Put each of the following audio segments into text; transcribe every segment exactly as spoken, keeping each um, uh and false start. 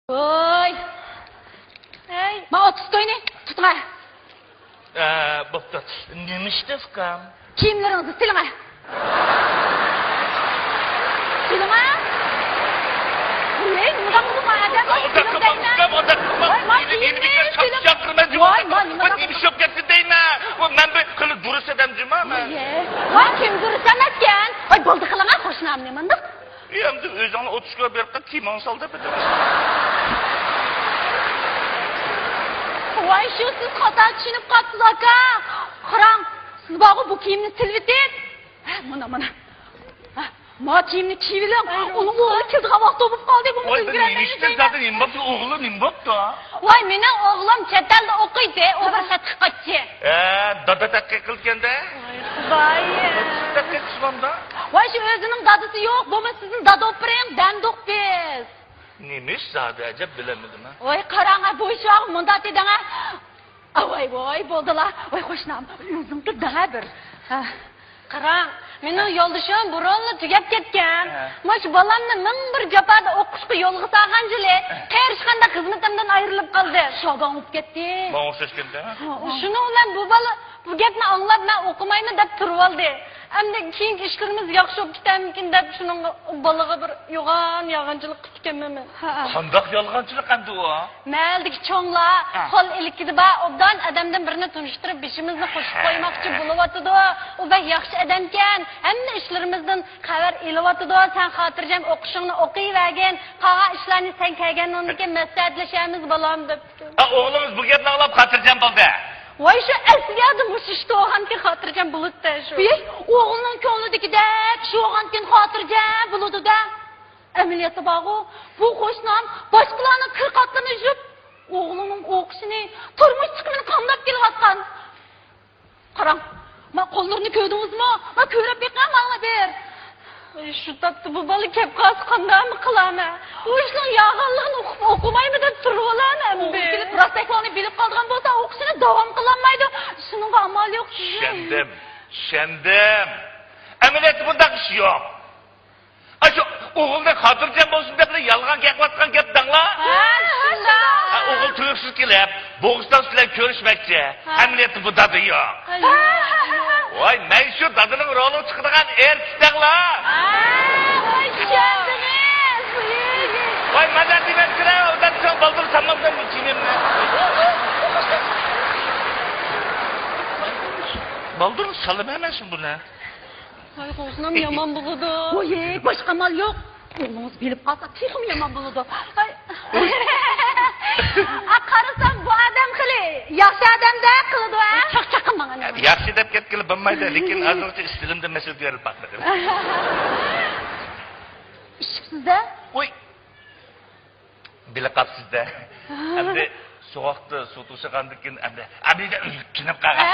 ۋوي. ھەي. ما ئوتتۇز كوينى تۇتۇڭا. ئە، بوپتۇ. نېمە ئىشتا، ئۇكام؟ كىيىملىرىڭىزنى سېلىڭا. سېلىڭا. ۋوي، نېمە قىلدىڭ ئادەم؟ ئۇنداق قىلماڭ، ئۇكام، ئۇنداق قىلماڭ. ۋوي، ما كىيىمنى سېلىڭ. ۋوي، ما نېمە قىلدىڭ؟ دەيمەن. ۋوي، مەن بىر خېلى دۇرۇس ئادەم جۇما مەن. ۋوي، كىم دۇرۇس ئەمەسكەن؟ ۋوي، بولدى قىلىڭا، قوشنامنى مانداق. ئەمدى ئۆزۈڭنى ئوتتۇز كوي بېرىپ قېلىپ كىيىمىڭنى سال دەپ ئېتىمىز. ۋاي، شۇ سىز خاتا چۈشىنىپ قاپسىز، ئاكا. قاراڭ، سىز بارغۇ بۇ كىيىمنى سېلىۋېتىپ. ھە، مانا، مانا. ھە، ما كىيىمنى كىيىۋېلىڭ. ئۇنىڭ ئوغلى كېلىدىغان ۋاقتى بولۇپ قالدى. بۇ ۋاي، بىر نېمە ئىشتە زادى نېمە بوپتۇ؟ ئوغلى نېمە بوپتۇ؟ ۋاي، مېنىڭ ئوغلۇم چەت ئەلدە ئوقۇيتتى. ئۇ بىر تەتقىقاتچى. ھە، دادا تەتقىق قىلىدىكەن-دە. ۋاي، خۇدايىم. تەتقىق قىلسىمامدا؟ ۋاي، شۇ ئۆزىنىڭ دادىسى يوق، بولمىسا سىزنى دادا ئوپپىرىڭ دەمدۇق بىز. نېمە ئىش زادى ئەجەب بىلەلمىدىم ھە. ۋاي، قاراڭ ھە، بۇ ئىش ۋاقىت مۇنداق دېدىڭ ھە. ئاۋاي، ۋاي، بولدىلا. ۋاي، قوشنام، ئۆزۈڭ تۇر دەڭە بىر. ھە. قاراڭ، مېنىڭ ھە. يولدىشىم بۇرۇنلا تۈگەپ كەتكەن. ھە. مانا شۇ بالامنى مىڭ بىر جاپادا ئوقۇشقا يولغا سالغان جىلى ھە. قېرىشقاندا خىزمىتىمدىن ئايرىلىپ قالدىم. شاگاڭ بولۇپ كەتتى. ماڭا ئوخشاش كەلدى. ھە، شۇنىڭ بىلەن بۇ بالا بۇ گەپنى ئاڭلاپ، مەن ئوقۇمايمەن دەپ تۇرۇۋالدى. ئەمدى كېيىنكى ئىشلىرىمىز ياخشى بولۇپ كېتەرمىكىن دەپ، شۇنىڭغا ئۇ بالىغا بىر يوغان يالغانچىلىق قىپتىكەنمەن مەن. ھە. قانداق يالغانچىلىق ئەمدى ئۇ؟ مەھەللىدىكى چوڭلار، ھە. قول ئىلكىدە بار ئوبدان ئادەمدىن بىرىنى تونۇشتۇرۇپ، بېشىمىزنى قوشۇپ ھە. قويماقچى بولۇۋاتىدۇ. ئۇ بەك ياخشى ئادەمكەن، ھەممە ئىشلىرىمىزدىن خەۋەر ئېلىۋاتىدۇ. سەن خاتىرجەم ئوقۇشۇڭنى ئوقۇيۋەرگىن، قالغان ئىشلارنى سەن كەلگەندىن كېيىن مەسلىھەتلىشەرمىز، بالام، دەپتۇ. ئا، ئوغلىڭىز بۇ گەپنى ئاڭلاپ خاتىرجەم بولدى. ۋاي، شۇ ئەسلىيەدە مۇشۇ ئىشتا بولغانكىن خاتىرجەم بولىدۇ-دە شۇ. ئى، ئوغلىنىڭ كۆڭلىدىكىدەك ئىش بولغانكىن خاتىرجەم بولىدۇ-دە. ئەمەلىيەتتە بارغۇ، بۇ قوشنام باشقىلارنىڭ كىر قاتلىرىنى يۇيۇپ، ئوغلىنىڭ ئوقۇشىنى، تۇرمۇش چىقىمىنى قامداپ كېلىۋاتقان. قاراڭ، ما قوللىرىنى كۆردىڭىزمۇ؟ ما كۆرۈپ بېقىڭ ماڭا بىر. ئەي، شۇ تاپتا بۇ بالا كەپ قالسا قانداقمۇ قىلارمەن؟ بۇ ئىشنىڭ يالغانلىقىنى ئۇقۇپ ئوقۇمايمۇ دەپ تۇرۇۋالامەن ئەمدى. ئوغلى كېلىپ راست ئەھۋالنى بىلىپ قالىدىغان بولسا، ئوقۇشىنى داۋام قىلالمايدۇ. شۇنىڭغا ئامال يوق. چۈشەندىم، چۈشەندىم. ئەمەلىيەتتە بۇنداق ئىش يوق. ئاشۇ ئوغلىنى خاتىرجەم بولسۇن دەپلا يالغان گەپ قىلىۋاتقان گەپ دەڭلا. ھە، شۇنداق. ھە، ئوغۇل تۇيۇقسىز كېلىپ، بوغۇستان سىلەر كۆرۈشمەكچى. ھە. ئەمەلىيەتتە بۇ دادا يوق. ھە. ۋاي، مەن شۇ دادىنىڭ رولىغا چىقىدىغان ئارتىس دەڭلا. ھە، ھوش كەلدىڭىز. ۋاي، مانا دېمەك كېرەك، ئۇنداق دېسەڭ بالدۇر سالمامدىم بۇ كىيىمىمنى. بالدۇر سالىمەن مەن شۇ بۇنى. ۋاي، قوشنام يامان بولىدۇ. ۋوي، باشقا ئامال يوق. ئوغلىڭىز بىلىپ قالسا تېخىمۇ يامان بولىدۇ. ۋاي. ئا، قارىسام بۇ ئادەم خېلى ياخشى ئادەمدەك قىلىدۇ ھە. چاقچاق قىلماڭ ئانا. ياخشى دەپ كەتكىلى بولمايدۇ، لېكىن ھازىرغىچە ئىستىلىمدىن مەسىلە كۆرۈلۈپ باقمىدى. ئىششىقسىز-دە. ۋوي. بىلىپ قاپسىز-دە. ئەمدى سوغۇقتا سۇ توشۇغاندىن كېيىن ئەمدى، ئەمدى تۈنەپ قالغان.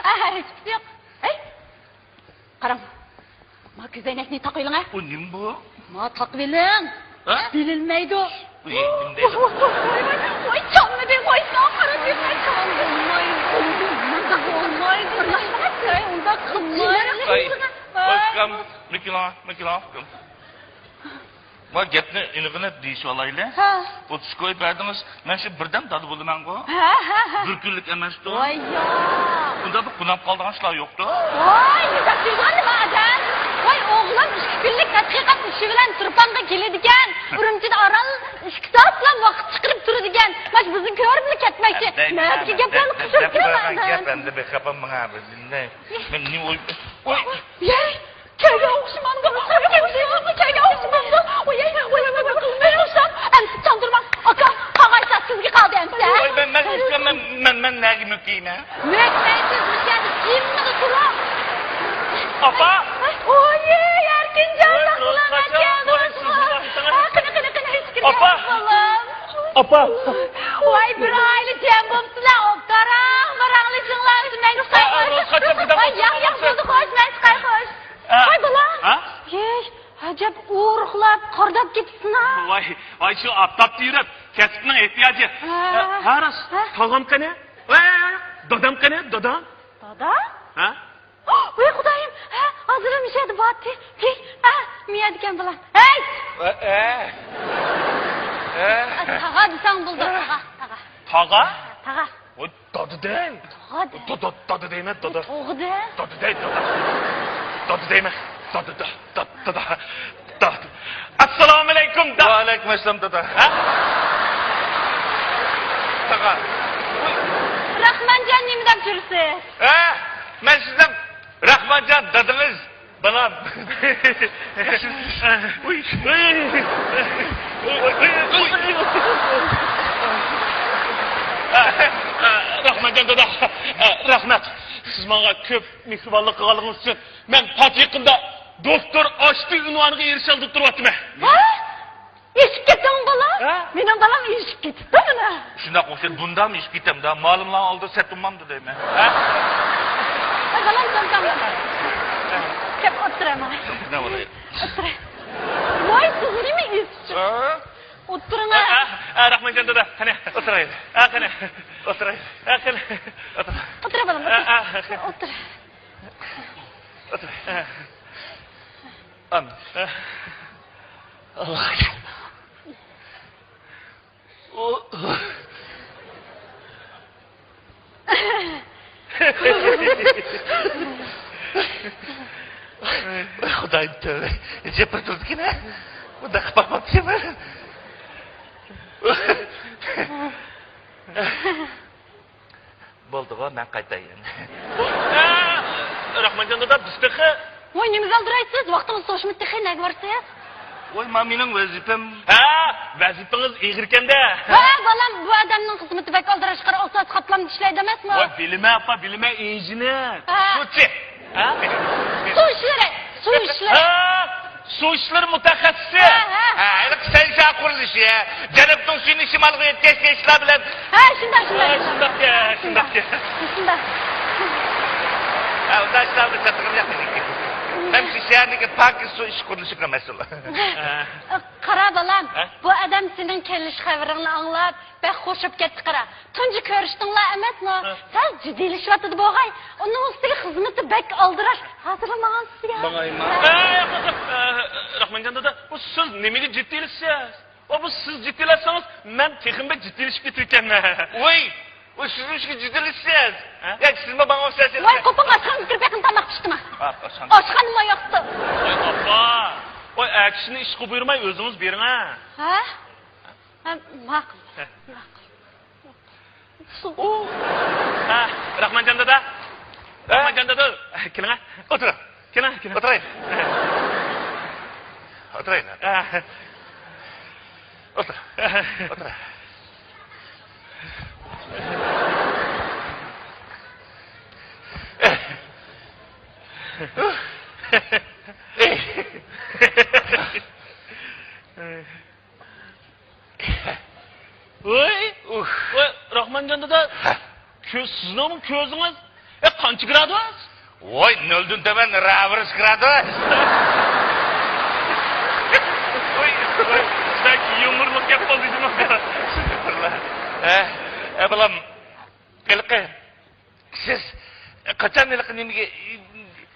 ھە، ھېچ يوق. ھەي، قاراڭ. ما كۆزەينەكنى تاقىۋېلىڭ ھە. ئۇ نېمە بۇ؟ ما تاقىۋېلىڭ. ھە؟ بىلىنمەيدۇ. ئۇ نېمە دەيدۇ؟ ۋاي، ۋاي، ۋاي، چالمىدى، ۋاي، ساڭا قاراپ يۈرمەي چالمىدى. بولمايدۇ، بولمايدۇ، بولمايدۇ. ئۇنداق قىلماي. ۋاي، ۋاي، ئۇكام، مىكىلان، مىكىلان، ئۇكام. ما گەپنى ئېنىقىنى دېيىشىۋالايلى. ھە. ئوتتۇز كوي بەردىڭىز، مەن شۇ بىردەم دادا بولىمەنغۇ. ھە، ھە، ھە. بىر كۈنلۈك ئەمەستۇ. ۋاي يا. ئۇنداق بىر قوناپ قالىدىغان ئىشلار يوقتۇ. ۋاي، مۇنداق دېگەن نېمە ئادەم؟ ۋاي، ئوغلۇم ئىككى كۈنلۈك تەتقىقات ئىشى بىلەن تۇرپانغا كېلىدىكەن. ئۈرۈمچىدە ئاران ئىككى سائەتلەپ ۋاقىت چىقىرىپ تۇرىدىكەن. ماش بىزنى كۆرۈپلا كەتمەكچى. نەدىكى گەپلەرنى قىلىپ كەتمەن. گەپ ئەمدى بىر خاپا ماڭا بىزدىن. مەن نېمە ئوي-، ئوي. يەي، كەلگەن ئوخشىمامدۇ؟ كەلگەن ئوخشىمامدۇ؟ ئوي، ئوي، ئوي، ئوي، ئوي، ئوي، ئەمسە چاندۇرماڭ. ئاكا، قاغايسا سىزگە قالدى ئەمسە. ۋاي، مەن، مەن، مەن، مەن، مەن نەگە مۆكەيمەن؟ مۆكمەيسىز، مۇشۇ يەردە جىممىدە تۇرۇڭ. ئاپا! ئوي، ئەركىنجان، ساقلىنىڭ، كەلدىڭىزمۇ؟ قېنى، قېنى، قېنى، ھېچ كىم يوق، بالام. ئاپا! ۋاي، بىر ئائىلە جەم بوپسىلەر، ئوبدان ماراڭلىشىڭلار، مەن چىقاي، خوش. ۋاي، ياق، ياق، بولدى، خوش، مەن چىقاي، خوش. ھە. ۋاي، بالام. ھە؟ ھېي، ئەجەب ئورۇقلاپ، قارىداپ كېتىپسىنا. ۋاي، ۋاي، شۇ ئاپتاپتا يۈرۈپ، كەسىپنىڭ ئېھتىياجى. ھە. ھە، راست. ھە؟ تاغام قېنى؟ ۋاي، دادام قېنى؟ دادا؟ دادا؟ ھە؟ ۋاي، خۇدايىم، ھە، ھازىر مۇشۇ يەردە بارتى. ھېي، ھە، مۇ يەردىكەن بالام. ھەي! ۋاي، ئە. تاغا دېسەڭ بولىدۇ، تاغا، تاغا. تاغا؟ تاغا. ۋاي، دادا دەي. تاغا دە. دا-، دا-، دادا دەيمەن، دادا. تاغا دە. دادا دەي، دادا. دادا دەيمەن. دادا، دا-، دا-، دادا. دا-، ئەسسالامۇئەلەيكۇم، دا. ۋەئەلەيكۇم ئەسسالام، دادا. ھە؟ تاغا. راخمانجان نېمە دەپ يۈرسىز؟ ھە؟ مەن سىزنىڭ راخمانجان دادىڭىز. بالام. ئۇي. راخمانجان دادا، رەھمەت. سىز ماڭا كۆپ مېھرىبانلىق قىلغانلىقىڭىز ئۈچۈن مەن پات يېقىندا دوكتور ئاشتى ئۇنۋانىغا ئېرىشەلدى تۇرۇۋاتىمەن. ھە؟ ئېشىپ كەتتىڭ بالا؟ ھە؟ مېنىڭ بالام ئېشىپ كېتىپتۇ مانا. شۇنداق بولسا بۇندام ئېشىپ كېتەمدۇ؟ مالىملارنىڭ ئالدىدا سەتمامدۇ دەيمەن. ھە؟ ئاي بالام، سەن، سەن. كەپ ئولتۇر ئەمما. نە بولدى؟ ئولتۇر. ۋاي، سىز نېمە ئېشىپ؟ ھە؟ ئولتۇرۇڭ. ھە، ھە، ھە، رەھمەتجان دادا، قېنى. ئولتۇرايلى. ھە، قېنى. ئولتۇرايلى. ھە، قېنى. ئولتۇر. ئولتۇر بالام، ھە، ئولتۇر. ھە، ھە. ئولتۇر. ئولتۇر. ھە. ئامىن. ھە. ئاللا. ۋاي خۇدايىم، تۆۋە. نېچە بىر تۇرىدىكىن، ھە؟ بۇنداق قىلىپ باقماپتىمەن. بولدىغۇ، مەن قايتاي ئەمدى. ئە، راخمانجان دادا، بىز تېخى. ۋاي، نېمە زالدىرايسىز؟ ۋاقتىڭىز توشمىدى تېخى، نەگە بارىسىز؟ ۋاي، ما مېنىڭ ۋەزىپەم. ھە، ۋەزىپىڭىز ئېغىركەن-دە. ھە، بالام، بۇ ئادەمنىڭ خىزمىتى بەك ئالدىراش، قارا، ئوساس قاتلامدا ئىشلەيدۇ ئەمەسمۇ؟ ۋاي، بىلىمەن، ئاپا، بىلىمەن، ئىنژېنېر. ھە. سۇچى. ھە؟ سۇ ئىشلىرى، سۇ ئىشلىرى. ھە، سۇ ئىشلىرى مۇتەخەسسىسى. ھە، ھە. ھە، ھېلىقى سەنشيا قۇرۇلۇشى، ھە. جەنۇبنىڭ سۈيىنى شىمالغا يۆتكەش دېگەن ئىشلار بىلەن. ھە، شۇنداق، شۇنداق، ھە، شۇنداق. شۇنداق، شۇنداق. شۇنداق. ھە، ئۇنداق ئىشلار بىلەن چاتىقىم يوق مېنىڭكى. مەن شۇ شەھەرنىڭكى پاكىز سۇ ئىشى قۇرۇلۇشىغا مەسئۇل. ھە. قارا، بالام، ھە؟ بۇ ئادەم سېنىڭ كېلىش خەۋىرىڭنى ئاڭلاپ، بەك خوش بولۇپ كەتتى، قارا. تۇنجى كۆرۈشتۈڭلار ئەمەسمۇ؟ ھە. سەل جىددىيلىشىۋاتىدۇ بوغاي. ئۇنىڭ ئۈستىگە خىزمىتى بەك ئالدىراش. ھازىرلا ماڭامسىز يا؟ ماڭايمۇ؟ ھە. ئە، ياق، ياق، ياق. ئە، راخمانجان دادا، بۇ سىز نېمىگە جىددىيلىشىسىز؟ ئۇ، بۇ سىز جىددىيلەشسىڭىز، مەن تېخىمۇ بەك جىددىيلىشىپ كېتىدىكەنمەن. ۋاي، ئۇ سىز نېمىشقا جىددىيلىشىسىز؟ ھە؟ ياكى سىزمۇ ماڭا ئوخشاش؟ ۋاي، قوپۇڭ، ئاشخانىغا كىرىپ بېقىڭ، تاماق پىشتىما؟ ئا، ئاشخانا. ئاشخانىمۇ يوقتۇ. ۋاي، ئاپا. ۋاي، ئەر كىشىنى ئىشقا بۇيرۇماي ئۆزىڭىز بېرىڭە. ھە؟ ھە، ماقۇل. ھە. ماقۇل. سۇ. ھە، راخمانجان دادا. ھە؟ راخمانجان دادا. كېلىڭە. ئولتۇرۇڭ. كېلىڭە، كېلىڭە. ئولتۇرايلى. ئولتۇرايلى. ھە. ئولتۇر. ئولتۇر. ۋاي، ۋاي، راخمانجان دادا، ھە. كۆز، سىزنىڭمۇ كۆزىڭىز، ئە، قانچە گرادۇس؟ ۋاي، نۆلدىن تۆۋەن، رەۋىرۇس گرادۇس. ۋاي، ۋاي، بەك يۇمۇرلۇق گەپ قىلدى جۇمۇ. ھە، ئە، بالام، ھېلىقى سىز قاچان ھېلىقى نېمىگە،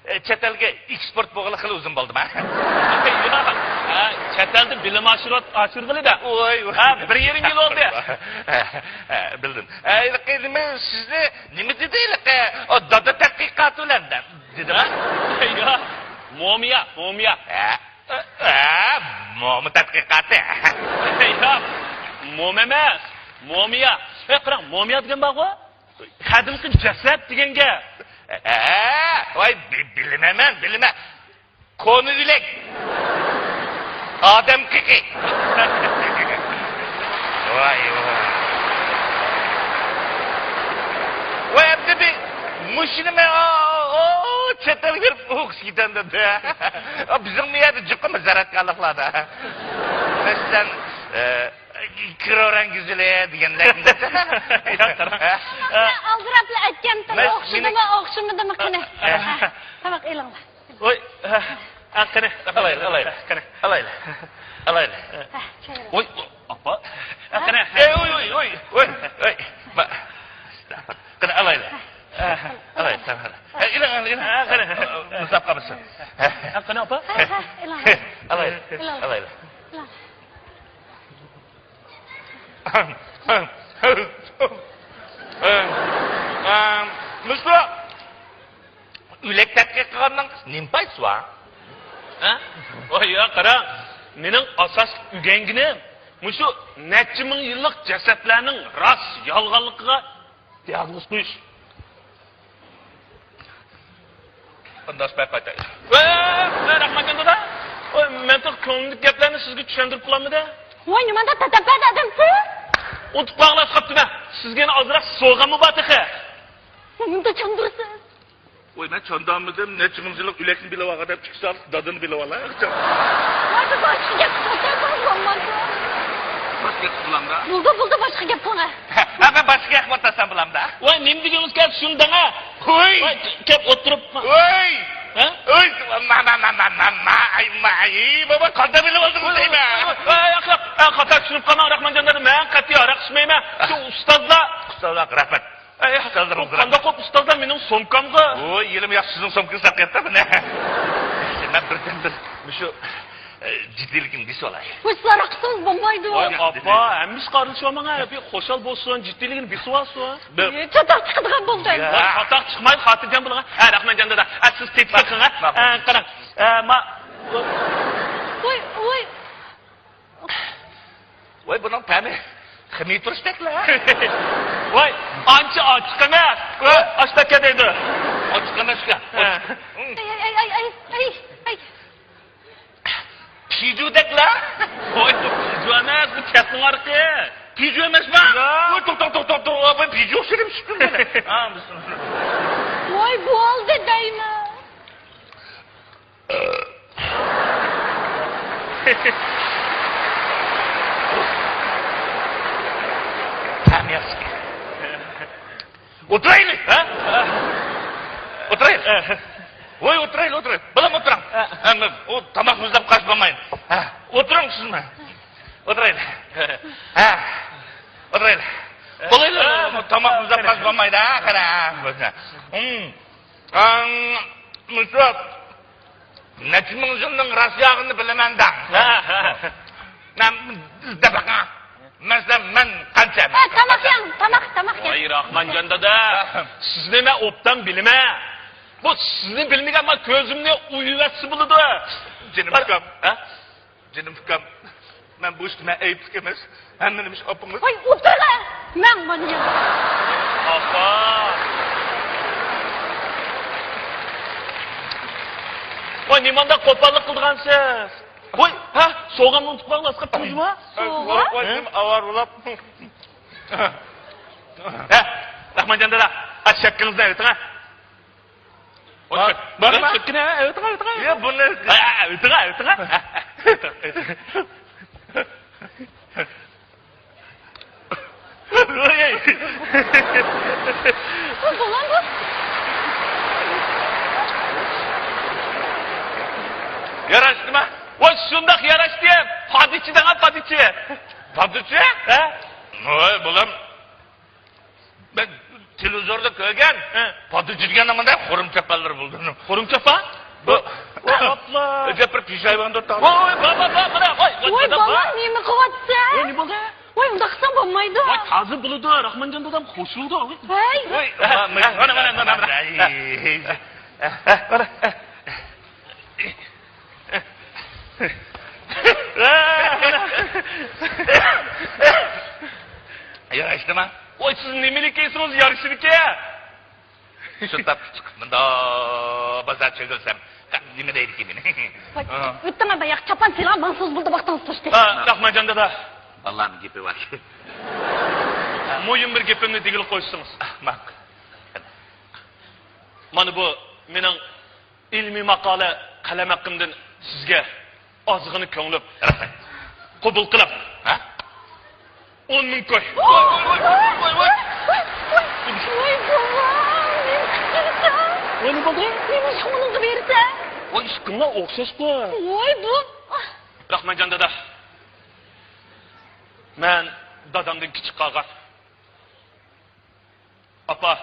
ئە، چەت ئەلگە ئېكسپورت بولغىلى خېلى ئۇزۇن بولدىما؟ ياق. ھە، چەت ئەلدە بىلىم ئاشۇرۇۋات-، ئاشۇرغىلى-دە. ۋاي، ۋاي. ھە، بىر يېرىم يىل بولدى. ھە، ھە، بىلدىم. ھە، ھېلىقى نېمە سىزنى نېمە دېدى ھېلىقى؟ ئۇ دادا تەتقىقاتى بىلەن دە-، دېدىما؟ ياق. مومىيا، مومىيا. ھە، ھە، موما تەتقىقاتى. ياق. موما ئەمەس. مومىيا. ئە، قاراڭ، مومىيا دېگەن بارغۇ؟ قەدىمكى جەسەت دېگەن گەپ. ھە، ۋاي، بى-، بىلىمەن مەن، بىلىمەن. كونا ئۆلۈك. ئادەم قېقى. ۋاي، ۋاي. ۋاي، ئەمدى بىر مۇشۇنى مەن، ئا، ئا، چەت ئەلگە بېرىپ ئوقۇش كېتەمدىم. بىزنىڭ بۇ يەردە جۇقىمىز زەرەتكارلىقلاردا. مەسىلەن، ئە، كرورەڭ گۈزىلى دېگەندەك. ياق، قاراڭ. ئە؟ ئالدىراپلا ئېيتكەنتىم، مەن ئوخشىدىمۇ، مېنى ئوخشىمىدىمۇ، قېنى؟ ئە. ھە، تاماق ئېلىڭلار. ۋاي، ھە، ھە، قېنى. ئالايلى، ئالايلى. قېنى. ئالايلى. ئالايلى. ھە، چاي ئېلىڭ. ۋاي، ئاپا. ھە، قېنى. ئەي، ۋاي، ۋاي، ۋاي، ۋاي، ۋاي. ما-، قېنى، ئالايلى. ھە. ئالايلى، سەن ھە. ھە، ئېلىڭ، ئېلىڭ، ئېلىڭ. ھە، قېنى. مۇزاپ قالمىسۇن. ھە. ھە، قېنى، ئاپا. ھە، ھە، ئېلىڭ. ئالايلى. ئېلىڭ. ئالايلى. ئېلىڭ. مۇشۇ ئۆلەك تەتقىق قىلغاننىڭ نېمە پايدىسى بار؟ ھە؟ ۋاي يا، قارا، مېنىڭ ئاساسلىق ئۆگەنگىنىم مۇشۇ نەچچە مىڭ يىللىق جەسەتلەرنىڭ راست يالغانلىقىغا دىئاگنوز قويۇش. قانداش پەي قايتا. ۋە، ۋە، رەھمەتكەن دادا. ۋە، مەن تېخى كۆڭلۈمدىكى گەپلەرنى سىزگە چۈشەندۈرۈپ بولالمىدىم. ۋاي، نېمانداق تەتەپپە ئادەمسىز؟ ئۇنتۇپ قالغىلى قاپتىمەن. سىزگە يەنە ئازراق سوۋغاممۇ بار تېخى. نېمىنداق چاندۇرىسىز؟ ۋاي، مەن چاندالمىدىم. نەچچە مىڭ يىللىق ئۆلەكنى بىلىۋالغان دەپ ئىككى سائەت دادىنى بىلىۋالاي. ۋاي، بىر باشقا گەپ قىلسا بولمامدۇ؟ باشقا گەپ قىلامدا. بولدى، بولدى، باشقا گەپ قىلىڭ. ھە، مەن باشقا گەپ قىلىۋاتسام بولامدا. ۋاي، نېمە دېگىنىڭىزكەن، شۇنى دەڭە. ھوي! ۋاي، كەپ ئولتۇرۇپ. ھوي! ھە؟ ھوي! ما، ما، ما، ما، ما، ما، ئاي، ما، ئاي، بابا، قانداق بىلىۋالدىڭىز دەيمەن. ۋاي، ياق، ياق، خاتا چۈشىنىپ قالماڭ، راخمانجان دادا، مەن قەتئىي ھاراق ئىچمەيمەن. شۇ ئۇستازلار. ئۇستازلار، رەھمەت. ئەي، ئۇستازلىرىمىز، قانداق قوپ ئۇستازلار مېنىڭ سومكامغا؟ ۋوي، يېلىم ياخشى سىزنىڭ سومكىڭىز سەپ قېتىپتۇ مانا. مەن بىردىنبىر مۇشۇ، ئە، جىددىيلىكىمنى بېسىۋالاي. ۋوي، سىلەر ھەققىسىڭىز بولمايدۇ. ۋاي، ئاپا، ھەممىسى قارىلىشىۋالماڭ، ھە، بىر خۇشال بولسۇن، جىددىيلىكىنى بېسىۋالسۇن. ئە، چاتاق چىقىدىغان بولدى. ۋاي، چاتاق چىقمايدۇ، خاتىرجەم بولۇڭ. ھە، راخمانجان دادا، ئە، سىز تېتىپ بېقىڭ، ھە. ئە، قاراڭ. ئە، ما-، ۋوي، ۋوي. ۋاي، بۇنىڭ تەمى خېمىر تۇرۇشتەكلا. ۋاي، ئانچە ئاچچىق ئەمەس. ۋاي، ئاشتەكە دەيدۇ. ئاچچىق ئەمەسكەن. ھە. ئاي، ئاي، ئاي، ئاي، ئاي، ئاي. پىجۇدەكلا. ۋاي، بۇ پىجۇ ئەمەس، بۇ كەتنىڭ ھارىقى. پىجۇ ئەمەسما؟ ياق. ۋاي، توختاڭ، توختاڭ، توختاڭ، ۋاي، پىجۇ ئوخشىدىم، شۈكرى. ھە، بىسمىللا. ۋاي، بولدى دەيمەن. تەم ياخشى. ئولتۇرايلى، ھە؟ ئولتۇرايلى. ھە. ۋاي، ئولتۇرايلى، ئولتۇرايلى. بالام، ئولتۇرۇڭ. ھە. ھە، مەن، ئۇ تاماق مۇزلاپ قاچىپ بولمايدۇ. ھە، ئولتۇرۇڭ سىزمۇ. ئولتۇرايلى. ھە. ئولتۇرايلى. ھە. بولايلى، ھە. تاماق مۇزلاپ قاچىپ بولمايدۇ، ھە، قارا. ھىم. ئاڭ، مۇشۇ نەچچە مىڭ يىلنىڭ راست ياغىنى بىلىمەن دەڭ. ھە، ھە. مەن دەپ باقاڭ. مەسىلەن، مەن قانچە؟ ھە، تاماق يەڭ، تاماق، تاماق يەڭ. ۋاي، راخمانجان دادا، ھە. سىزنى مەن ئوبدان بىلىمەن. بۇ سىزنى بىلمىگەن مانا كۆزۈمنى ئويۇۋەتسە بولىدۇ. جېنىم ئۇكام. ھە؟ جېنىم ئۇكام، مەن بۇ ئىشتا مەن ئەيىبلىك ئەمەس. ھەممىنى مۇشۇ ئاپىڭىز. ۋاي، ئولتۇرغا! مەن مانا يەنە. ئاپا! ۋاي، نېمانداق قوپاللىق قىلىدىغانسىز؟ ۋاي، ھە، سوۋغامنى ئۇنتۇپ قالغان ئاسقاپ تۇردىما؟ سوۋغا؟ ۋاي، ۋاي، ھە؟ نېمە ئاۋارە بولاپ؟ ھە، راخمانجان دادا، ئاشۇ شەككىڭىزنى ئەۋېتىڭ، ھە. بار، بارما؟ ئۆتكىنە، ئۆتۈڭە، ئۆتۈڭە. يا، بۇنى. ھە، ئۆتۈڭە، ئۆتۈڭە. بۇ بالام بۇ. ياراشتىما؟ ۋاي، شۇنداق ياراشتى. پادىچى دەڭە، پادىچى. پادىچى؟ ھە؟ ۋاي، بالام. مەن تېلېۋىزوردا كۆرگەن، ھە. پادىچى دېگەن مۇنداق خۇرۇم چاپانلىرى بولىدۇ. خۇرۇم چاپان؟ بۇ، ئاپلا. ئۆزى بىر پېشايۋاندۇر تاغ. ۋاي، ۋاي، بابا، بابا، ۋاي، ۋاي، ۋاي، بابا. بالام، نېمە قىلىۋاتىسەن؟ ۋاي، نېمە بولدى؟ ۋاي، ئۇنداق قىلساڭ بولمايدۇ. ۋاي، تازا بولىدۇ، راخمانجان دادام خوش بولىدۇ. ۋاي. ۋاي، مانا، مانا، مانا، مانا. ياراشتىما؟ ۋاي، سىز نېمىلىك يەيسىڭىز يارىشىدىكەن. شۇنداق چىقىپ مۇنداق بازار چۆگۈلسەم، نېمە دەيدىكىن مېنى؟ ۋاي، ھا. ئۆتتۈڭە باياق چاپان سېلىپ ماڭسىڭىز بولدى، ۋاقتىڭىز توشتى. ھا، راخمانجان دادا. بالىلارنىڭ گېپى بار. مۇھىم بىر گېپىمنى دېگىلى قويسىڭىز. ماق. مانا بۇ مېنىڭ ئىلمىي ماقالە قەلەم ھەققىمدىن سىزگە ئازغىنە كۆڭلۈم. رەھمەت. قوبۇل قىلىڭ. ھە؟ ئون مىڭ كوي. ۋاي، ۋاي، ۋاي، ۋاي، ۋاي. ۋاي، بوۋاي، نېمە قىلىسەن؟ ۋاي، نېمە بولدى؟ نېمە ئىش ئۇنىڭغا بېرىسەن؟ ۋاي، ئىشقىڭلار ئوخشاشقۇ. ۋاي، بۇ. راخمانجان دادا. مەن دادامدىن كىچىك قالغان. ئاپا،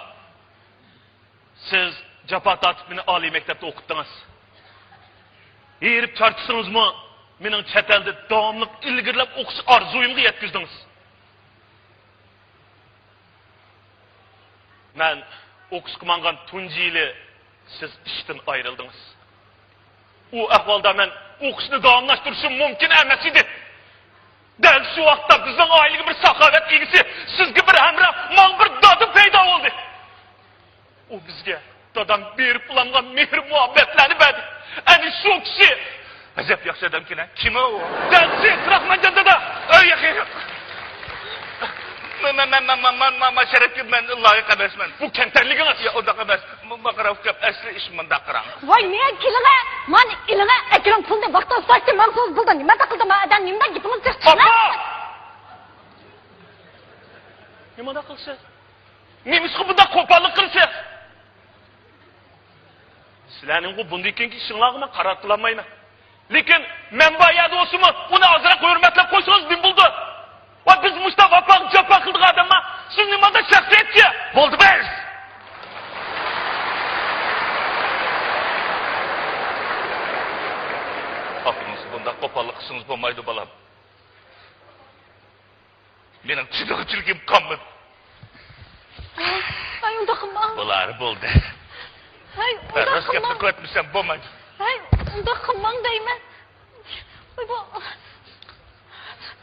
سىز جاپا تارتىپ مېنى ئالىي مەكتەپتە ئوقۇتتىڭىز. ھېرىپ چارچىسىڭىزمۇ، مېنىڭ چەت ئەلدە داۋاملىق ئىلگىرىلەپ ئوقۇش ئارزۇيۇمغا يەتكۈزدىڭىز. مەن ئوقۇشقا ماڭغان تۇنجى يىلى سىز ئىشتىن ئايرىلدىڭىز. ئۇ ئەھۋالدا مەن ئوقۇشنى داۋاملاشتۇرۇشۇم مۇمكىن ئەمەس ئىدى. دەل شۇ ۋاقىتتا بىزنىڭ ئائىلىگە بىر ساخاۋەت ئىگىسى، سىزگە بىر ھەمراھ، ماڭا بىر دادا پەيدا بولدى. ئۇ بىزگە دادام بېرىپ بولالمىغان مېھىر-مۇھەببەتلەرنى بەردى. ئەنە شۇ كىشى. ئەجەب ياخشى ئادەمكەن ھە. كىم ئۇ؟ دەل سىز، راھمانجان دادا. ئەي ياخشى. مەن، مەن، مەن شەرەپكە مەن لايىق ئەمەسمەن. بۇ كەمتەرلىكىڭىز. يا، ئۇنداق ئەمەس. م-، ماقاراپ كەپ، ئەسلى ئىش مۇنداق قاراڭ. ۋاي، نېگە كېلىڭە؟ مانا ئېلىڭە، ئەكىرىڭ پۇلنى ۋاقتىدا ساچتى، ماڭسىڭىز بولدى. نېمە دەپ قىلدىڭ؟ مەن ئادەم نېمە دەپ گېپىڭىزنى چىقىرىڭ. ئاپا! نېمە دەپ قىلىسىز؟ نېمىشقا بۇنداق قوپاللىق قىلىسىز؟ سىلەرنىڭغۇ بۇندىن كېيىنكى ئىشىڭلارغا مەن قارار قىلالمايمەن. لېكىن مەن بار يەردە بولسىمۇ، ئۇنى ئازراق ھۆرمەتلەپ قويسىڭىز نېمە بولىدۇ؟ ۋە بىز مۇشۇنداق ۋاپاغا جاپا قىلىدىغان ئادەملەر، سىز نېمانداق شەخسىيەتچى؟ بولدى بەس! ئاپىڭىزغا بۇنداق قوپاللىق قىلسىڭىز بولمايدۇ، بالام. مېنىڭ چىدىغۇچىلىكىم قالمىدى. ھەي، ئۇنداق قىلماڭ. بولار، بولدى. ھەي، ئۇنداق قىلماڭ. راست گەپنى قىلىۋەتمىسەم بولمايدۇ. ھەي، ئۇنداق قىلماڭ دەيمەن. ۋاي، بۇ،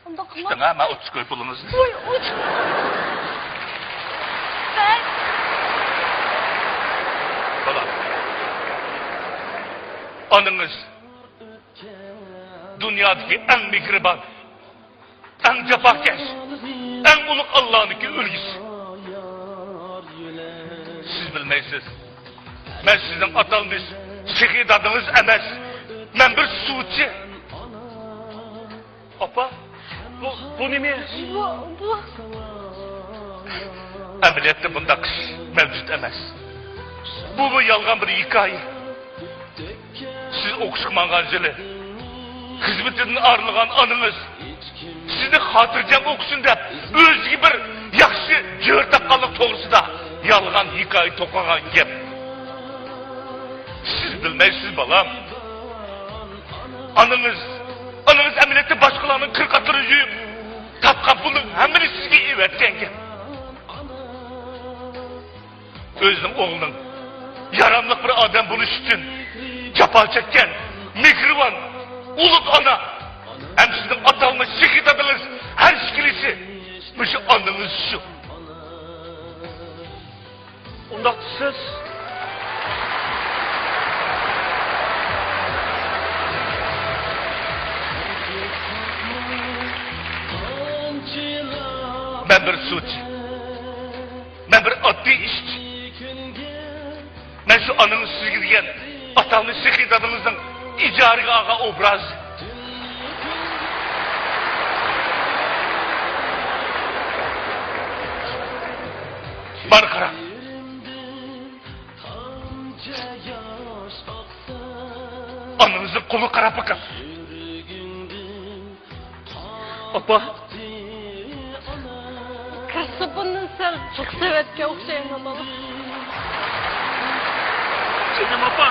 ئۇنداق قىلماڭ. كۈتۈڭ ھە، مەن ئوتتۇز كوي پۇلىڭىزنى. ۋاي، ئوتتۇز. ھەي. بالام، ئانىڭىز دۇنيادىكى ئەڭ مېھرىبان، ئەڭ جاپاكەش، ئەڭ ئۇلۇغ ئاللانىڭكى ئۈلگىسى. سىز بىلمەيسىز. مەن سىزنىڭ ئاتالمىش سېخىي دادىڭىز ئەمەس. مەن بىر سۇچى. ئاپا، بۇ، بۇ نېمە؟ بۇ، بۇ. ئەمەلىيەتتە بۇنداق ئىش مەۋجۇت ئەمەس. بۇ، بۇ يالغان بىر ھېكايە. سىز ئوقۇشقا ماڭغان يىلى خىزمىتىدىن ئايرىلغان ئانىڭىز سىزنى خاتىرجەم ئوقۇسۇن دەپ، ئۆزىگە بىر ياخشى جۆرە تاپقانلىق توغرىسىدا يالغان ھېكايە توقۇغان گەپ. سىز بىلمەيسىز، بالام. ئانىڭىز، ئانىڭىز ئەمەلىيەتتە باشقىلارنىڭ كىر-قاتلىرىنى يۇيۇپ، تاپقان پۇلنىڭ ھەممىنى سىزگە ئېۋەتكەن گەپ. ئۆزىنىڭ ئوغلىنىڭ ياراملىق بىر ئادەم بولۇشى ئۈچۈن جاپا چەككەن مېھرىبان، ئۇلۇغ ئانا ھەم سىزنىڭ ئاتالمىش سېخىي دادىڭىز ھەر ئىككىلىسى مۇشۇ ئانىڭىز شۇ. ئۇنداق دېسىز. مەن بىر سۇچى. مەن بىر ئاددىي ئىشچى. مەن شۇ ئانىڭىز سىزگە دېگەن ئاتالمىش سېخىي دادىڭىزنىڭ ئىجارىگە ئالغان ئوبرازى. مانا قاراڭ. ئانىڭىزنىڭ قولىغا قاراپ بېقىڭ. ئاپا. كاسساپىنى سەل جىق سېۋەتكە ئوخشايمۇ، بالام؟ جېنىم ئاپا.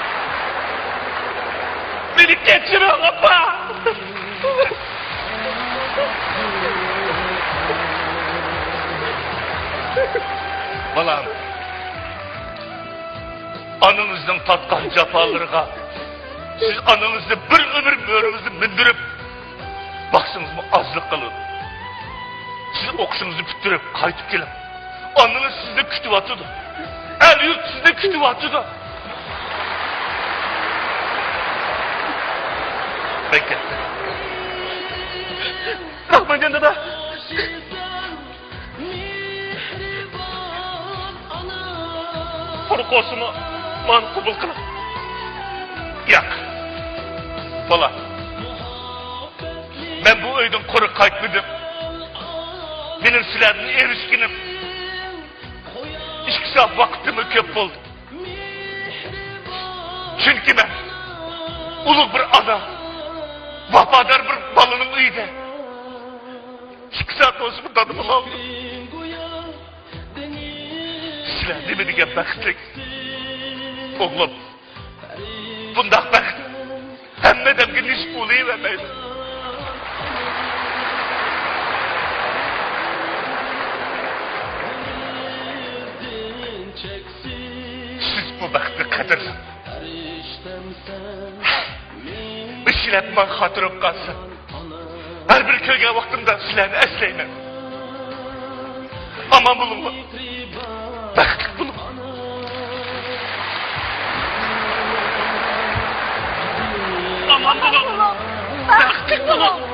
مېنى كەچۈرۈڭ، ئاپا. بالام. ئانىڭىزنىڭ تارتقان جاپالىرىغا سىز ئانىڭىزنى بىر ئۆمۈر مۈرىڭىزنى مىندۈرۈپ باقسىڭىزمۇ ئازلىق قىلىدۇ. سىز ئوقۇشىڭىزنى پۈتتۈرۈپ قايتىپ كېلىڭ. ئانىڭىز سىزنى كۈتۈۋاتىدۇ. ئەل-يۇرت سىزنى كۈتۈۋاتىدۇ. بەك كەتتى. راھمانجان دادا. قۇرۇق بولسىمۇ، مانا قوبۇل قىلىڭ. ياق. بالا، مەن بۇ ئۆيدىن قۇرۇق قايتمىدىم. مېنىڭ سىلەردىن ئېرىشكىنىم ئىككى سائەت ۋاقىتتىنمۇ كۆپ بولدى. چۈنكى مەن ئۇلۇغ بىر ئانا، ۋاپادار بىر بالىنىڭ ئۆيىدە ئىككى سائەت بولسىمۇ دادا بولالمىدىم. سىلەر نېمە دېگەن بەختلىك. ئوغلۇم، بۇنداق بەخت ھەممە ئادەمگە نېسىپ بولۇۋەرمەيدۇ. قەدىرلىڭ. مۇشۇ يىللار ماڭا خاتىرە بولۇپ قالسۇن. ھەر بىر كۆرگەن ۋاقتىمدا سىلەرنى ئەسلەيمەن. ئامان بولۇڭلار. بەختلىك بولۇڭ. ئامان بولۇڭ. بەختلىك بولۇڭ.